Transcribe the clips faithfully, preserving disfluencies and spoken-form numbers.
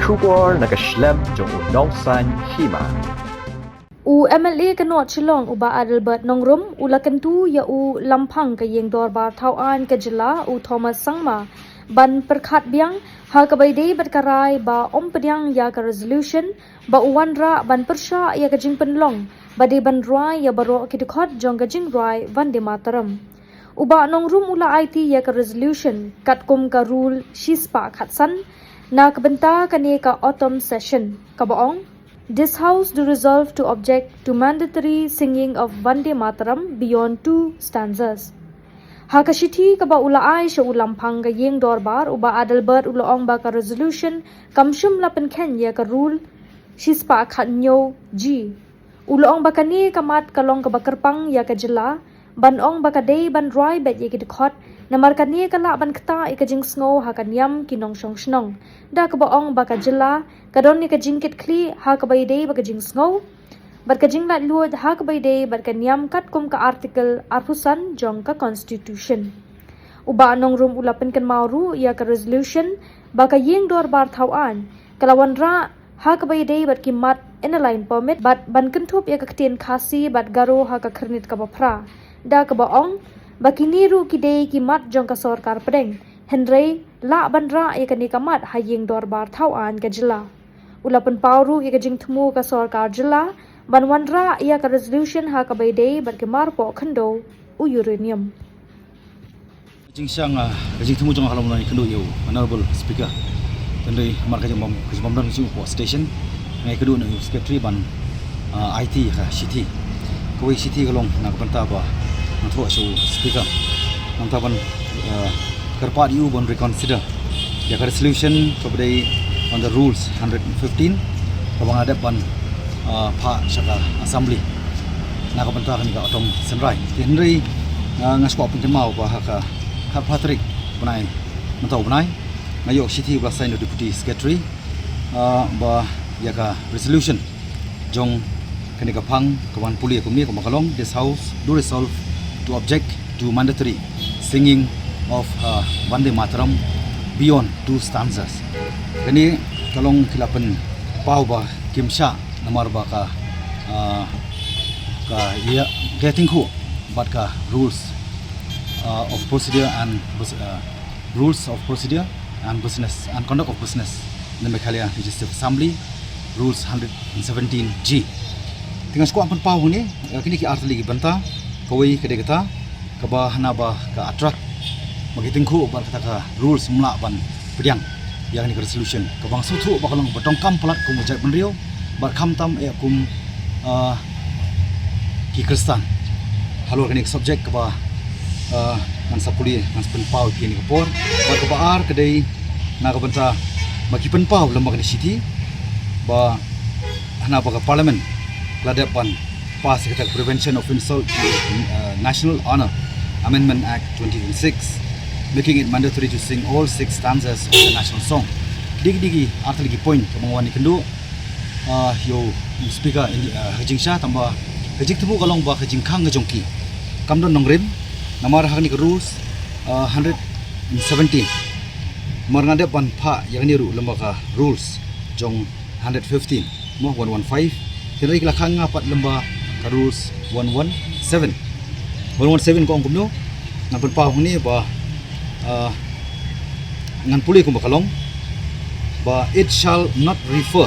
Khubor na ka shlem jong u Nongsaiñ Hima. U M L A ka North Shillong, u Bah Adelbert Nongrum, u la kyntu ïa u lamphang ka ïing dorbar thawaiñ ka jylla, u Thomas Sangma, ban pyrkhat biang ha kaba ïadei bad ka rai ba ym pdiang ïa ka resolution ba u wanrah ban pyrshah ïa ka jingpynlong ba dei ban rwai ïa baroh ki dkhot jong ka jingrwai Vande Mataram. U Bah Nongrum u la aiti ïa ka resolution katkum ka rule shispah khatsan na ka bynta kane ka autumn session, kaba ong: This House do resolve to object to mandatory singing of Vande Mataram beyond two stanzas. Ha ka shithi kaba u la ai sha u lamphang ka ïing dorbar, u Bah Adelbert u la ong ba ka resolution kam shym la pynkheiñ ïa ka rule shispah khathynñiew G. U la ong ba kane ka mat ka long kaba kyrpang ïa ka jylla, ban ong ba ka dei ban rwai beit ïa ki dkhot, namar kane ka lah ban ktah ïa ka jingsngew ha ka niam ki nongshong shnong. Da kaba ong ba ka jylla ka don ïa ka jingkitkhlieh ha kaba ïadei bad ka jingsngew bad ka jinglaitluid ha kaba ïadei bad ka niam katkum ka Article arphew san jong ka Constitution. U Bah Nongrum u la pynkynmaw ruh ïa ka resolution ba ka ïing dorbar thawaiñ ka la wanrah ha kaba ïadei bad ki mat Inner Line Permit bad ban kynthup ïa ka ktien Khasi bad Garo ha ka khyrnit kaba phra. Da kaba ong ba kine ruh ki dei ki mat jong ka sorkar pdeng, hynrei lah ban rah ïa kane ka mat ha ïing dorbar thawaiñ ka jylla. U la pynpaw ruh ïa ka jingthmu ka sorkar jylla ban wanrah ïa ka resolution ha kaba ïadei bad ki marpoh khyndew u uranium. Jingshang, ah, ka jingthmu jong nga ka long ban ïakynduh ïa u Honorable Speaker. Hynrei namar ka jingbym, ka jingbym don ka jingmut hapoh station, nga ïakynduh na u Secretary ban, ah, aiti ka shithi. Kawei shithi ka long na ka bynta ba nga thoh sha u Speaker, na ka bynta ban, ah, kyrpad ïa u ban reconsider ïa ka resolution kaba dei on the rules hundred and fifteen, kaba nga dep ban, ah, phah sha ka Assembly na ka bynta kane ka autumn synrai. Te hynrei, ah, nga sngewbha pynkynmaw ba ha ka khatphra tarik bnai, mynta u bnai, nga ïoh shithi ba la sign u Deputy Secretary, ah, ba ïa ka resolution jong kane ka phang ka wan pule kumne, kumba ka long: This House do resolve to object to mandatory singing of, uh, Vande Mataram beyond two stanzas. Kane ka long ki la pynpaw ba kim shah namar ba ka, uh, ka ïa, ka ïatyngkhuh bad ka rules, uh, of procedure and bus-, uh, rules of procedure and business and conduct of business in the Meghalaya Legislative Assembly, rules hundred and seventeen G. Te nga sngewbha pynpaw hangne, eh, kine ki artylli ki bynta, kawei ka dei kata kaba hana ba ka attract ba ki tyngkhuh bad kata ka rules ym lah ban pdiang ïa kane ka resolution, kaba nga sngewthuh ba ka long ba donkam palat kum u jaitbynriew bad khamtam eh kum, ah, ki Khristan. Halor kane ka subject kaba, ah, ngan sa pule, ngan sa pynpaw ïa phi ha kane ka por. Bad kaba ar ka dei na ka bynta ba ki pynpaw lem bad kane ka shithi ba hana ba ka Parliament ka la dep ban pass ïa kata ka Prevention of Insult to, uh, National Honour Amendment Act twenty twenty-six, making it mandatory to sing all six stanzas of the national song. Dei ki, dei ki artylli ki point kaba nga wan ïakynduh, ah, ïa u Speaker, in, ah, ha ka jingshisha, tangba ka jingthmu ka long ba ka jingkhang ka jong ki kam don nongrim namar ha kane ka rules, ah, hundred and seventeen. Namar nga dep ban phah ïa kane ruh lem bad ka rules jong hundred fifteen, mo, one one five. Hynrei ki la khang nga pat lem bad ka rules one one seven. One one seven ka ong kumno? Ngan pynpaw hangne ba, ah, ngan pule kumba ka long ba, "It shall not refer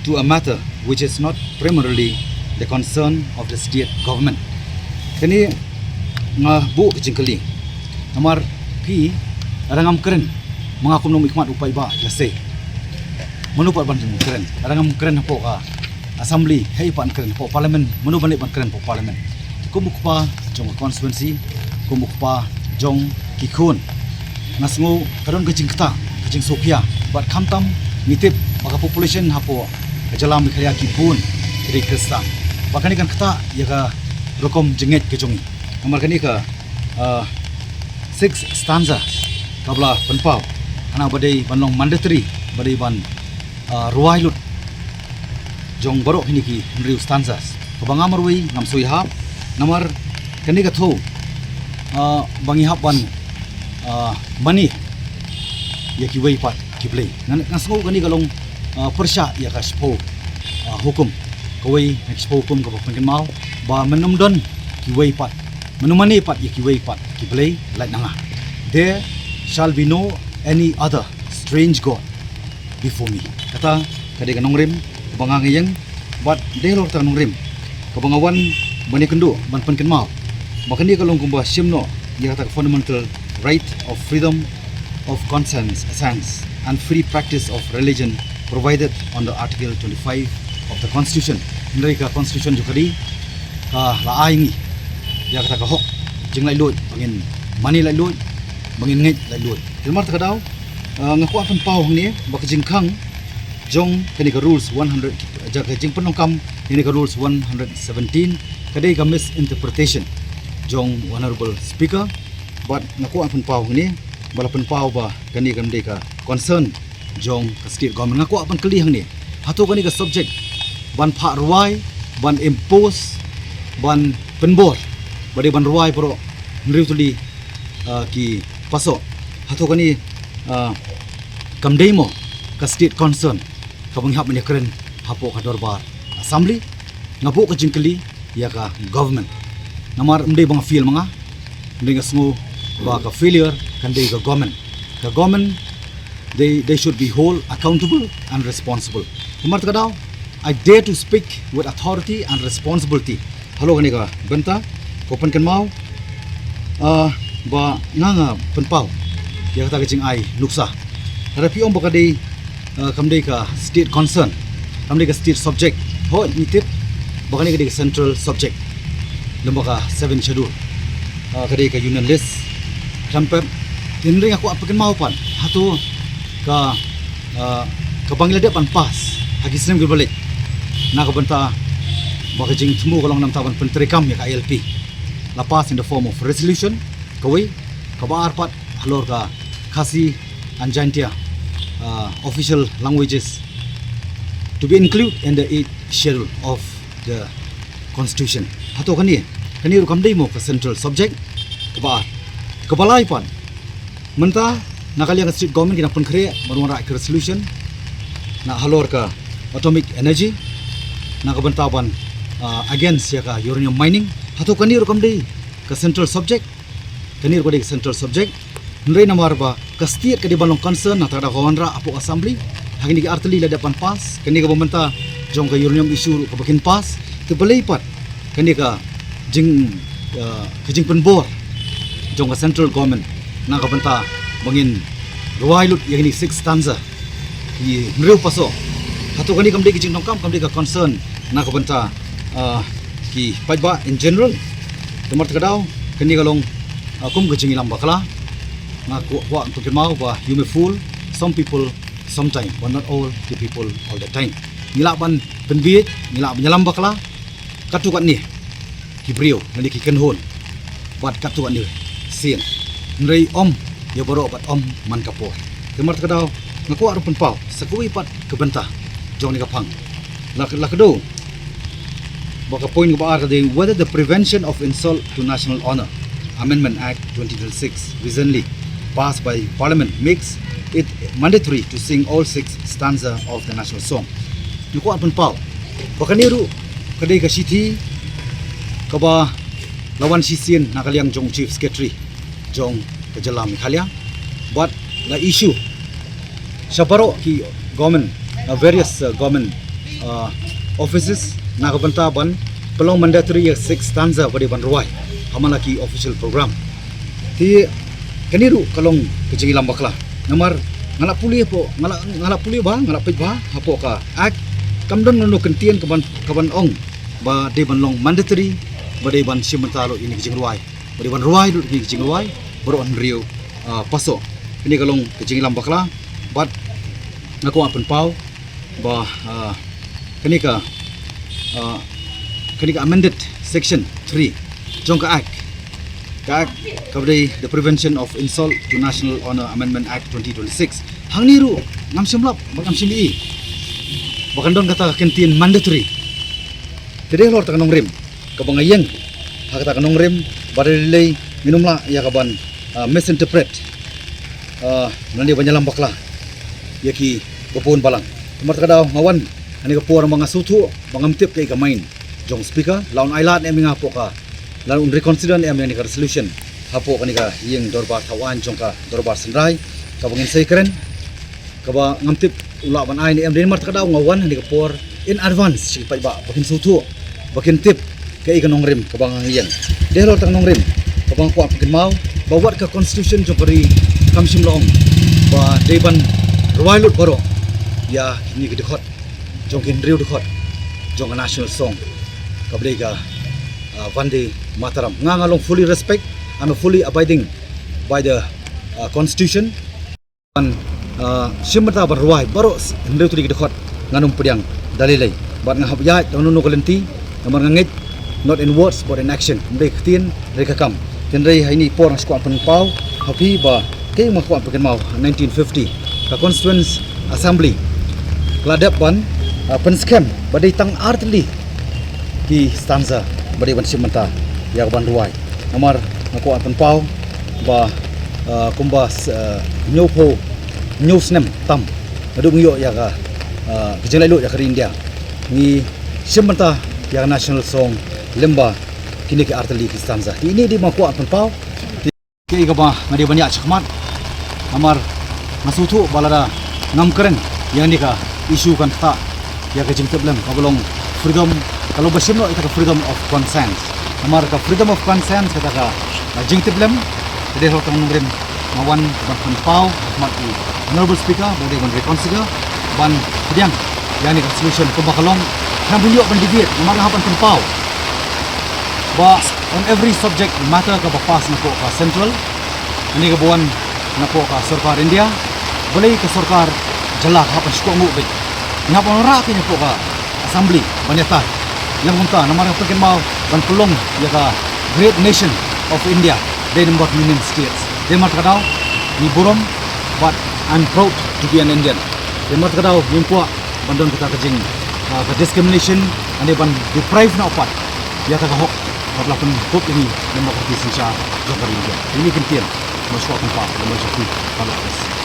to a matter which is not primarily the concern of the state government." Kane nga buh ka jingkylli. Namar phi, lada ngam kren, ma nga kumno mih khmat u paidbah, ïa se. Mano pat ban kren? Lada ngam kren hapoh ka Assembly, hei pat kren hapoh Parliament, mano ban leh ban kren hapoh Parliament? Te kum u kpa jong ka constituency, kum u kpa jong ki khun, nga sngew ka don ka jingktah, ka jingsngewkhia, bad khamtam ngi tip ba ka population hapoh ka jylla Meghalaya ki bun ki dei Khristan. Bad kane kan ktah ïa ka rukom jingngeit ka jong ngi. Namar kane ka, ah, six stanza kaba la pynpaw, hana ba dei ban long mandatory, ba dei ban, ah, rwai lut jong baroh kine ki hynriew stanzas. Kaba nga marwei ngam sngewthuh, namar kane ka thew, ah, ba ngi hap ban, ah, mane ïa kiwei pat ki blei. Nga, nga sngew kane ka long uh, pyrshah ïa ka shiphew, uh, hukum. Kawei na ki shiphew hukum kaba pynkynmaw ba mynnym don kiwei pat, mynnym mane pat ïa kiwei pat ki blei lait na nga. There shall be no any other strange god before me. Kata ka dei ka nongrim kaba nga nga ïeng, bad dei halor kata ka nongrim kaba nga wan ban ïakynduh ban pynkynmaw ba kane ka long kumba shim noh ïa kata ka fundamental right of freedom of conscience, conscience and free practice of religion provided under Article twenty-five of the Constitution. Hynrei ka Constitution jong ka dei ka la ai ngi ïa kata ka hok jinglaitluid, ba ngin mane laitluid, ba ngin ngeit laitluid. Te namar kata ka daw, ah, nga kwah pynpaw hangne ba ka jingkhang jong kane ka rules one hundred, ja ka jingpynlong kam kane ka rules one hundred seventeen ka dei ka misinterpretation jong Honorable Speaker. Bad nga kwah pynpaw hangne ba la pynpaw ba kane kam dei ka concern jong ka state government. Nga kwah ban kylli hangne, hato kane ka subject ban phah rwai, ban impose, ban pynbor ba dei ban rwai baroh hynriew tylli, ah, ki pasoh, hato kane, ah, kam dei mo ka state concern kaba ngi hap ban ïakren hapoh ka dorbar assembly? Nga buh ka jingkylli ïa ka government. Namar ym dei ba nga fail ma nga, ym dei, nga sngew ba ka failure kan dei ka government. Ka government, they, they should be hold accountable and responsible. Namar kata ka daw, I dare to speak with authority and responsibility halor kane ka bynta, ko pynkynmaw, ah, ba nga nga pynpaw ïa kata ka jingai nuksa. Lada phi ong ba ka dei, ah, kam dei ka state concern, kam dei ka state subject, hooid ngi tip ba kane ka dei ka central subject lyngba ka seven schedule, ah, ka dei ka union list, khlem pep. Hynrei nga kwah pynkynmaw pat, hato ka, ah, kaba ngi la dep ban pass ha ki snem kiba la leit na ka bynta ba ka jingthmu ka long namar ban pyntreikam ïa ka I L P, la pass in the form of resolution, kawei. Kaba ar pat halor ka Khasi and Jaintia, ah, official languages to be included in the eighth schedule of the constitution. Hato kane, kane ruh kam dei mo ka central subject? Kaba ar. Kaba lai pat, mynta na ka liang ka state government ki dang pynkhreh ban wanrah ka resolution na halor ka atomic energy, na ka bynta ban, ah, against ïa ka uranium mining. Hato kane ruh kam dei ka central subject? Kane ruh ka dei ka central subject. Hynrei namar ba ka state ka dei ban long concern, na kata ka daw ka wanrah hapoh ka assembly. Ha kine ki ar tylli la dep ban pass, kane kaba mynta jong ka uranium issue ruh kaba kin pass. Te balei pat kane ka jing, ah, ka jingpynbor jong ka central government na ka bynta ba ngin rwai lut ïa kine six stanza, ki hynriew pasoh? Hato kane kam dei ka jingdonkam, kam dei ka concern na ka bynta, ah, ki paidbah in general? Te namar kata ka daw, kane ka long, ah, kum ka jingïalam bakla. Nga kwah, kwah pynkynmaw ba you may fool some people sometime, but not all the people all the time. Ngi lah ban pynbieit, ngi lah ban ïalam bakla katto katne ki briew lane ki kynhun bad katto katne sien, hynrei ym ïa baroh bad ym man ka por. Te namar kata ka daw, nga kwah ruh pynpaw sa kawei pat ka bynta jong kane ka phang. La, la ka dei ba ka point kaba ar ka dei, whether the Prevention of Insult to National Honour Amendment Act twenty twenty-six recently passed by Parliament makes it mandatory to sing all six stanza of the national song. Nga kwah pynpaw ba kane ruh ka dei ka shithi kaba la wan shisien na ka liang jong Chief Secretary jong ka jylla Meghalaya, bad la issue sha baroh ki government, uh, various, uh, government, uh, offices, na ka bynta ban pynlong mandatory ïa six stanza ba dei ban rwai ha man la ki official program. Te kane ruh ka long ka jingïalam bakla. Namar nga la pule hapoh, nga la, nga la pule bha, nga la peit bha hapoh ka Act, kam don kano kano ka kyntien kaban, kaban ong ba dei ban long mandatory, ba dei ban shim bynta lut ïa kine ki jingrwai, ba dei ban rwai lut ïa kine ki jingrwai baroh hynriew, ah, pasoh. Kane ka long ka jingïalam bakla, bad nga kwah pynpaw ba, ah, kane ka, ah, kane ka amended section three jong ka Act, ka Act kaba dei the Prevention of Insult to National Honour Amendment Act twenty twenty-six. Hangne ruh ngam shym lap bad ngam shym i ba kan don kata ka kyntien mandatory. Te dei halor kata ka nongrim kaba nga ïeng ha kata ka nongrim, ba dei lei ngin ym lah ïa kaban, ah, misinterpret, ah, lane ban ïalam bakla ïa kiba bun balang. Namar kata ka daw nga wan ha kane ka por ba nga sngewthuh ba ngam tip kaei ka mind jong speaker, la un ai lad ne em ïa nga hapoh ka, la un reconsider ne em ïa kane ka resolution hapoh kane ka ïing dorbar thaw aiñ jong ka dorbar synrai kaba ngin sa ïakren, kaba ngam tip u lah ban ai ne em. Dei namar kata ka daw nga wan ha kane ka por in advance sha ki paidbah ba kin sngewthuh, ba kin tip kaei ka nongrim kaba nga ïeng. Dei halor kata ka nongrim kaba nga kwah pynkynmaw ba wat ka constitution jong ka ri kam shym la ong ba dei ban rwai lut baroh ïa kine ki dkhot jong ki hynriew dkhot jong ka national song kaba dei ka, ah, Vande Mataram. Nga, nga long fully respect, I'm a fully abiding by the, ah, constitution. Ban, ah, shim bynta ban rwai baroh hynriew tylli ki dkhot, ngan ym pdiang da lei lei. Bad nga hap ïaid tang hano hano ka lynti namar nga ngeit not in words but in action. Ym dei ka ktien, dei ka kam. Hynrei ha kane ka por nga shu kwah pynpaw ha phi ba kaei nga kwah pynkynmaw, nineteen fifty ka Constituent Assembly ka la dep ban, ah, pynskhem ba dei tang ar tylli ki stanza ba dei ban shim bynta ïa ka ban rwai. Namar nga kwah pynpaw ba, ah, kumba s-, ah, hynñiewphew hynñiew snem tam naduh ngi ïoh ïa ka, ah, ka jinglaitluid ïa ka ri India, ngi shim bynta ïa ka national song lyngba kine ki ar tylli ki stanza. Te ine i dei ba nga kwah pynpaw. Te kaei kaba nga dei ban ïaid shakhmat, namar nga sngewthuh ba lada ngam kren ïa kane ka issue kan ktah ïa ka jingtiplem kaba long freedom, ka long ba shim noh ïa ka freedom of conscience. Namar ka freedom of conscience, kata ka, ah, jingtiplem, ka dei halor kata ka nongrim nga wan ban pynpaw ha khmat u Honorable Speaker ba u dei ban reconsider, ban pdiang ïa kane ka resolution kumba ka long. Khnang ba ngin ïoh ban debate, namar nga hap ban pynpaw ba on every subject matter kaba pass napoh ka central, kane kaba wan napoh ka sorkar India, balei ka sorkar jylla ka hap ban shu kohnguh beit? Ngi hap ban wanrah kane napoh ka Assembly ban ïatai. Lem kumta, namar nga pynkynmaw ban pynlong ïa ka great nation of India, dei namar Union States. Dei namar kata ka daw ngi burom, but I'm proud to be an Indian. Dei namar kata ka daw ngim kwah ban don kata ka jing, ah, ka discrimination, lane ban deprive noh pat ïa kata ka hok kaba la pynkup ïa ngi na ka democracy synshar jong ka ri India. Ine i kyntien ba nga shu kwah pynpaw, ba nga shu kwah pynpaw.